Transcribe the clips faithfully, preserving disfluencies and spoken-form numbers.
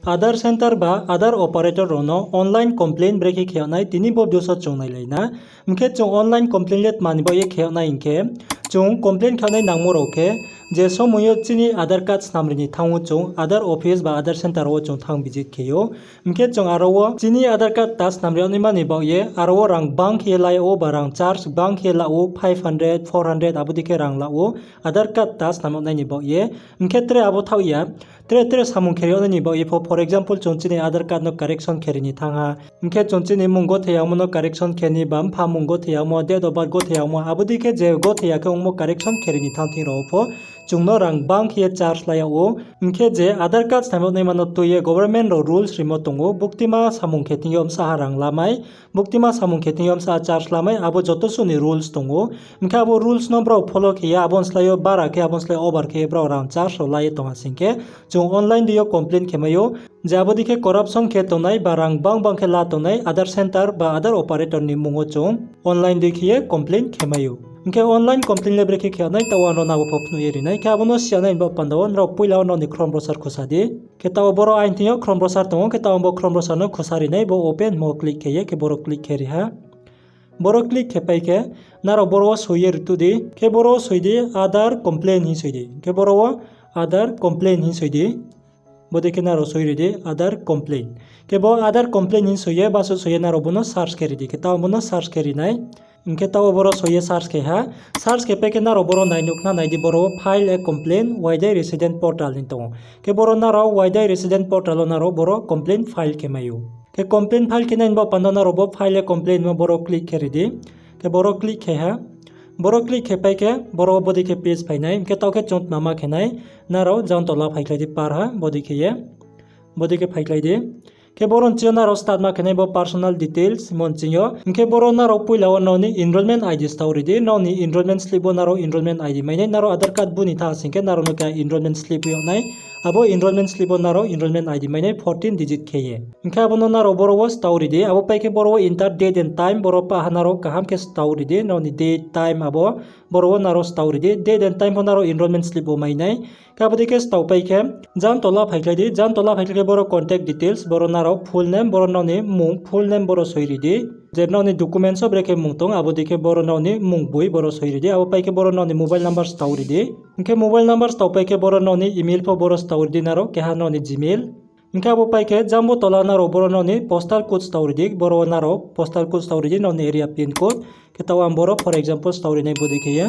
Aadhaar center ba Aadhaar operator rao no online complain brekhe khe yag nai, tini bo video so chung nailai na. Hing khe chung online complain le tma ni baoh ye khe yag nai hing khe, chung complain khe yag nai nangmo rao khe, je somoi yo chini Aadhaar card snamri ni thanng ou chung, Aadhaar office ba Aadhaar center wo chung thanng visit khe ou. Hing khe chung aro wo chini Aadhaar card ta snamri yag naima ni baoh ye, aro wo rang gbang khe ye la yag ou ba rang charge gbang khe ye la ou, five hundred, four hundred abo dei khe rang la ou, Aadhaar card ta snam yag nai ni baoh ye. Hing khe tre abo thaoh ya, tre tre samung khe ri yag nai ni baoh ye pho, for example, chung chini Aadhaar card no correction khe ri ni thanng ha. Hing khe chung chini mmung gothei yagmo no correction khe ni ba mpha mmung gothei yagmo, date of birth gothei yagmo, abo dei khe je gothei ya khe ongmo correction khe ri ni thanng thing rao pho, chung no rang gbang khe ye charge la yag ou. Hing khe je Aadhaar card snam yag naima no tui ye government rao rules rimo tong ou, buktima samung khe thing yo bsa ha rang lamai, buktima samung khe thing yo bsa ha charge lamai, abo joto suh ni rules tong ou. Hing khe abo rules no brao follow khe ya, abo ni slái yo bara khe, abo ni slái over khe brao rang charge rao la ye tong ha sing khe, chung online dei yo complain khe mai ou. Je abo dei khe corruption khe tongnai ba rang gbang gbang khe la tongnai Aadhaar center ba Aadhaar operator ni mmung wo chung online dei khe ye complain khe mai ou. Hing khe online complain le brekhe khe yag nai, taoh ang no abo pho phnuh ye ri nai. Khe abo no si ya nai ni baoh panda wo nrao poila wo nrao ni Chrome browser khusa di. Khe taoh boro aini thing yo Chrome browser tong ou, khe taoh ang bo Chrome browser no khusa ri nai, bo open hingmo click khe ye, khe boro click khe ri ha. Boro click khe pai khe, nrao boro wo soi ye ri tuh di, khe boro wo soi di Aadhaar complain hing soi di, khe boro wo Aadhaar complain hing soi di. Bodei khe nrao soi ri di Aadhaar complain. Khe bo Aadhaar complain hing soi ye, basuh soi ye nrao bo no search khe ri di, khe taoh bo no search khe ri nai. Hing khe taoh boro soi ye search khe ha. Search khe pai khe nrao boro nai nuh khna, nai di, boro wo file a complaint, Waidai resident portal hing tong ou. Khe boro nrao Waidai resident portal wo nrao boro complain file khe mai ou. Khe complain file khe nai ni baoh panda nrao bo file a complaint mo boro click khe ri di. Khe boro click khe ha. Boro click khe pai khe boro wo bodei khe page phai nai. Hing khe taoh khe chung tma ma khe nai, nrao jang tola phaikhlai di par ha, bodei khe ye. Bodei khe phaikhlai di. Khe boro nching yo nrao start ma khe nai bo personal details hingmo nching yo. Hing khe boro nrao poila wo nrao ni enrollment I D stao ri di. Nrao ni enrollment slip wo nrao enrollment I D mai nai. Nrao Aadhaar card bu ni tha sing khe nrao no keha enrollment slip yag nai. Abo enrollment slip wo nrao enrollment I D mai nai fourteen digit khe ye. Hing khe abo no nrao boro wo stao ri di. Abo pai khe boro wo enter date and time, boro pah ha nrao kaham khe stao ri di. Nrao ni date, time abo boro wo nrao stao ri di. Date and time pho nrao enrollment slip wo mai nai. Khe abo dei khe stao pai khe, jang tola phaikhlai di, jang tola phaikhlai khe boro contact details, boro nrao full name, boro nrao ni mmung full name boro soi ri di. Je nrao ni documents wo brekhe mmung tong, abo dei khe boro nrao ni mmung boi boro soi ri di. Abo pai khe boro nrao ni mobile number stao ri di. Hing khe mobile number stao pai khe boro nrao ni email pho boro stao ri di nrao, keha nrao ni Gmail. Hing khe abo pai khe jang bo tola nrao boro nrao ni postal code stao ri di, boro wo nrao postal code stao ri di, nrao ni area pin code. Khe taoh ang boro for example stao ri nai bodei khe ye.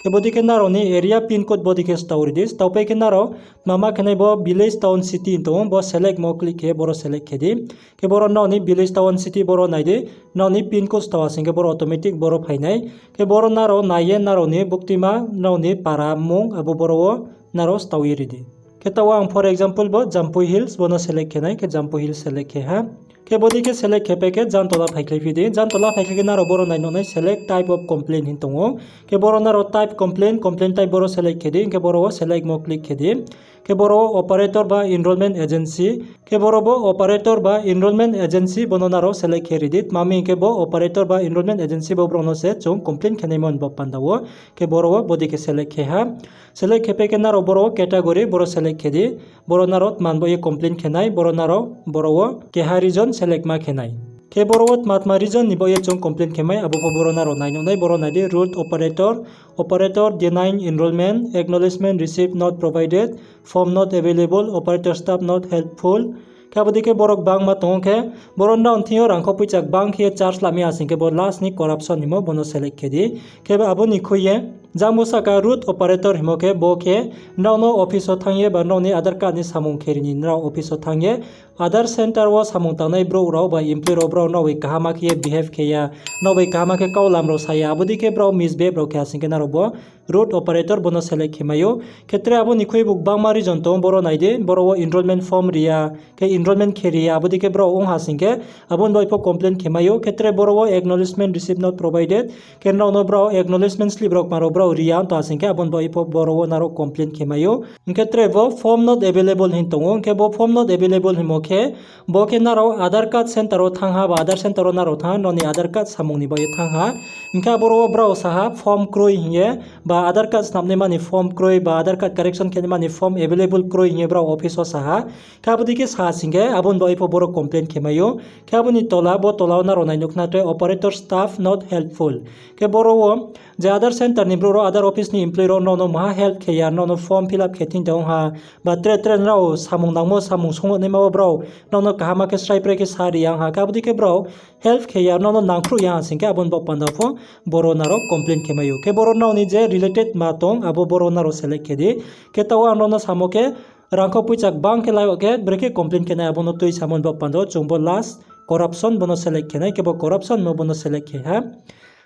Khe bodei khe nrao ni area pin code bodei khe stao ri di. Stao pai khe nrao tma ma khe nai bo village, town, city tong ou, bo select mo click khe boro select khe di. Khe boro nrao ni village, town, city boro nai di. Nrao ni pin code stao ha sing khe boro automatic boro phai nai. Khe boro nrao nai ye nrao ni buktima, nrao ni para mmung abo boro wo nrao stao ye ri di. Khe taoh ang for example bo Jampui Hills bo no select khe nai, khe Jampui Hills select khe ha. Khe bodei khe select khe pai khe jang tola phaikhlai phi di. Jang tola phaikhlai khe nrao boro nai nuh nai select type of complaint hing tong ou. Khe boro nrao type complaint, complaint type boro select khe di, hing khe boro wo select mo click khe di. Khe boro wo operator ba enrollment agency. Khe boro bo operator ba enrollment agency bo no nrao select khe ri di. Tma hing khe bo operator ba enrollment agency bo brao no se chung complain khe naimo ni bo panda wo. Khe boro wo bodei khe select khe ha. Select khe pai khe nrao boro wo category boro select khe di. Boro nrao tma ni baoh ye complain khe nai, boro nrao boro wo keha region select ma khe nai. Khe boro wo tma tma region ni baoh ye chung complain khe mai, abo pho boro nrao nai nuh nai, boro nai di route operator, operator denying enrollment, acknowledgement receipt not provided, form not available, operator staff not helpful. Khe abo dei khe boro gbangma tong ou khe, boro nrao ni thing yo rangkho poicha gbang khe ye charge lamai ha sing khe bo last ni corruption hingmo bo no select khe di. Khe abo ni khui ye, jang bo sahka route operator hingmo khe bo khe nrao no office wo thanng ye ba nrao ni Aadhaar card ni samung khe ri ni nrao office wo thanng ye, Aadhaar center wo samung tangnai brouh rao ba employee rao brao nrao bai kaham khe ye behave khe ya, nrao bai kaham khe kau lam rao sa ya, abo dei khe brao misbehave rao khe ha sing khe nrao bo route operator bo no select khe mai ou. Khe tre abo ni khui bo gbangma region tong ou, boro nai di, boro wo enrollment form ri ya, khe enrollment khe ri ya, abo dei khe brao ong ha sing khe, abo ni baoh pho complain khe mai ou. Khe tre boro wo acknowledgement receipt not provided, khe nrao no brao acknowledgement slip rao kma rao rao ri ya tong ha sing khe, abo ni baoh ye pho boro wo nrao complain khe mai ou. Hing khe tre bo form not available hing tong ou. Hing khe bo form not available hingmo khe, bo khe nrao Aadhaar card center wo thanng ha ba Aadhaar center wo nrao thanng ha, nrao ni Aadhaar card samung ni baoh ye thanng ha. Hing khe aboro wo brao sa ha form kroi hing ye, ba Aadhaar card snamnaima ni form kroi, ba Aadhaar card correction khenaima ni form available kroi hing ye brao office wo sa ha. Khe abo dei khe sa sing khe, abo ni baoh ye pho boro complain khe mai ou. Khe abo ni tola, bo tola wo nrao nai nuh khna tre operator staff not helpful. Khe boro wo je Aadhaar center ni brouh rao, Aadhaar office ni employee rao nrao no maha help khe ya, nrao no form fill up khe thing tong ha, ba tre tre nrao samung nangmo, samung songnaima wo brao nrao no kaham khe srai prai khe sa ri ya ha. Khe abo dei khe brao help khe ya, nrao no nangkhruh ya ha sing khe, abo ni baoh panda pho boro nrao complain khe mai ou. Khe boro nrao ni je related ma tong, abo boro nrao select khe di. Khe taoh ang nrao no samo khe, rangkho poicha gbang khe lai yag khe, brekhe complain khe nai, abo no tui samo ni baoh panda wo chung bo last corruption bo no select khe nai, khe bo corruption mo bo no select khe ha.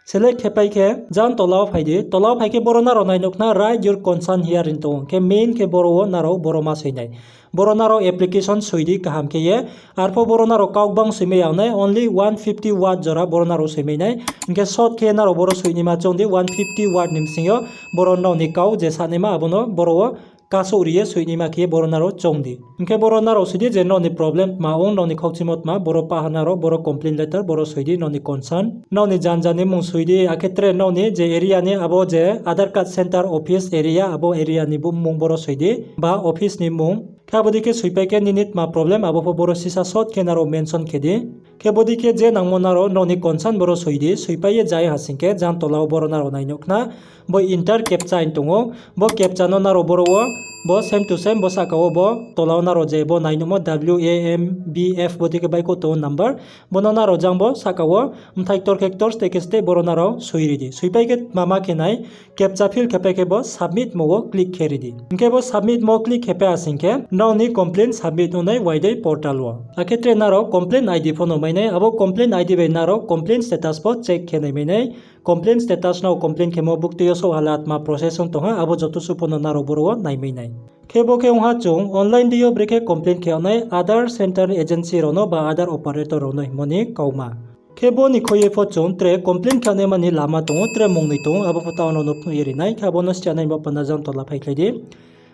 Select khe pai khe, jang tola wo phai di. Tola wo phai khe boro nrao nai nuh khna write your concern here hing tong ou. Khe main khe boro wo nrao boro ma soi nai. Boro nrao application soi di kaham khe ye. Arpho boro nrao kau gbang soimai ya nai, only one fifty word jora boro nrao soimai nai. Hing khe short khe nrao boro soinaima choung di, one fifty word ni bsing yo boro nrao ni kau je sanaima abo no boro wo kasouh ri ye soinaima khe ye boro nrao choung di. Hing khe boro nrao soi di je nrao ni problem tma ong, nrao ni khaukchimo tma, boro pah ha nrao, boro complain letter boro soi di, nrao ni concern, nrao ni janja ni mmung soi di, akhe tre nrao ni je area ni abo je Aadhaar card center office area, abo area ni mmung boro soi di, ba office ni mmung. Khe abo dei khe soipai khe nini tma problem, abo pho boro sisa short khe nrao mention khe di. Khe bo dei khe je nangmo nrao nrao ni concern boro soi di, soipai ye jai ha sing khe, jang tola wo boro nrao nai nuh khna, bo enter captcha hing tong ou, bo captcha no nrao boro wo, bo same to same, bo sahka wo bo tola wo nrao je bo nai nuhmo W A M B F bo dei khe baihkhouh tong ou number, bo no nrao jang bo sahka wo, mthai ktor khe ktor, steh khe steh, boro nrao soi ri di. Soipai khe tma ma khe nai, captcha fill khe pai khe bo submit mo wo click khe ri di. Hing khe bo submit mo click khe pai ha sing khe, nrao ni complain submit ong nai Waidai portal wo. Akhe tre nrao complain I D pho no mai nai, abo complain I D bai nrao complain status pho check khe nai mai nai. Complain status nrao complain khemo buktui yo souh ha la tma process ong tong ha, abo joto suh pho no nrao boro wo nai mai nai. Khe bo khe ong ha chung online dei yo brekhe complain khe yag nai Aadhaar center agency rao no ba Aadhaar operator rao no hingmo ni kauma. Khe bo ni khui ye pho chung tre complain khe yag naima ni lama tong ou, tre mungnoi tong ou, abo pho taoh nrao no phnuh ye ri nai, khe abo no sicha nai bo panda jang tola phaikhlai di.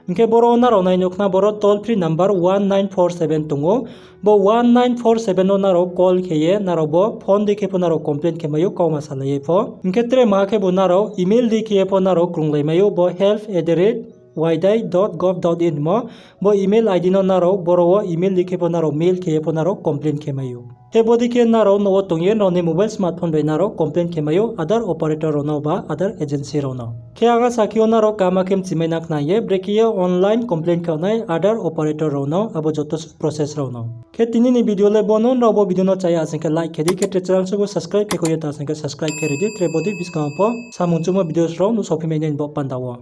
Hing khe boro nrao nai nuh khna boro toll free number one nine four seven tong ou. Bo one nine four seven no nrao call khe ye nrao bo phone dei khe pho nrao complain khe mai ou, kauma salai ye pho. Hing khe tre maha khe bo nrao email dei khe ye pho nrao krunglai mai ou, bo help at the rate waidai dot gov dot in hingmo. Bo email I D no nrao boro wo email dei khe pho nrao mail khe ye pho nrao complain khe mai ou. Khe bo dei khe nrao nouh wo tong ye nrao ni mobile smartphone bai nrao complain khe mai ou Aadhaar operator rao no ba Aadhaar agency rao no. Khe ang asa khe ou nrao kaham khe mchimai na khna ye, brekhe ye online complain khe yag nai Aadhaar operator rao no, abo joto process rao no. Khe tini ni video le bo no, nrao bo video no chaya sing khe like khe di, khe tre channel suh bo subscribe khe kho ye ta sing khe subscribe khe ri di, tre bo dei buskang pho samung chungmo videos rao nuhsao phi mai nai bo panda wo.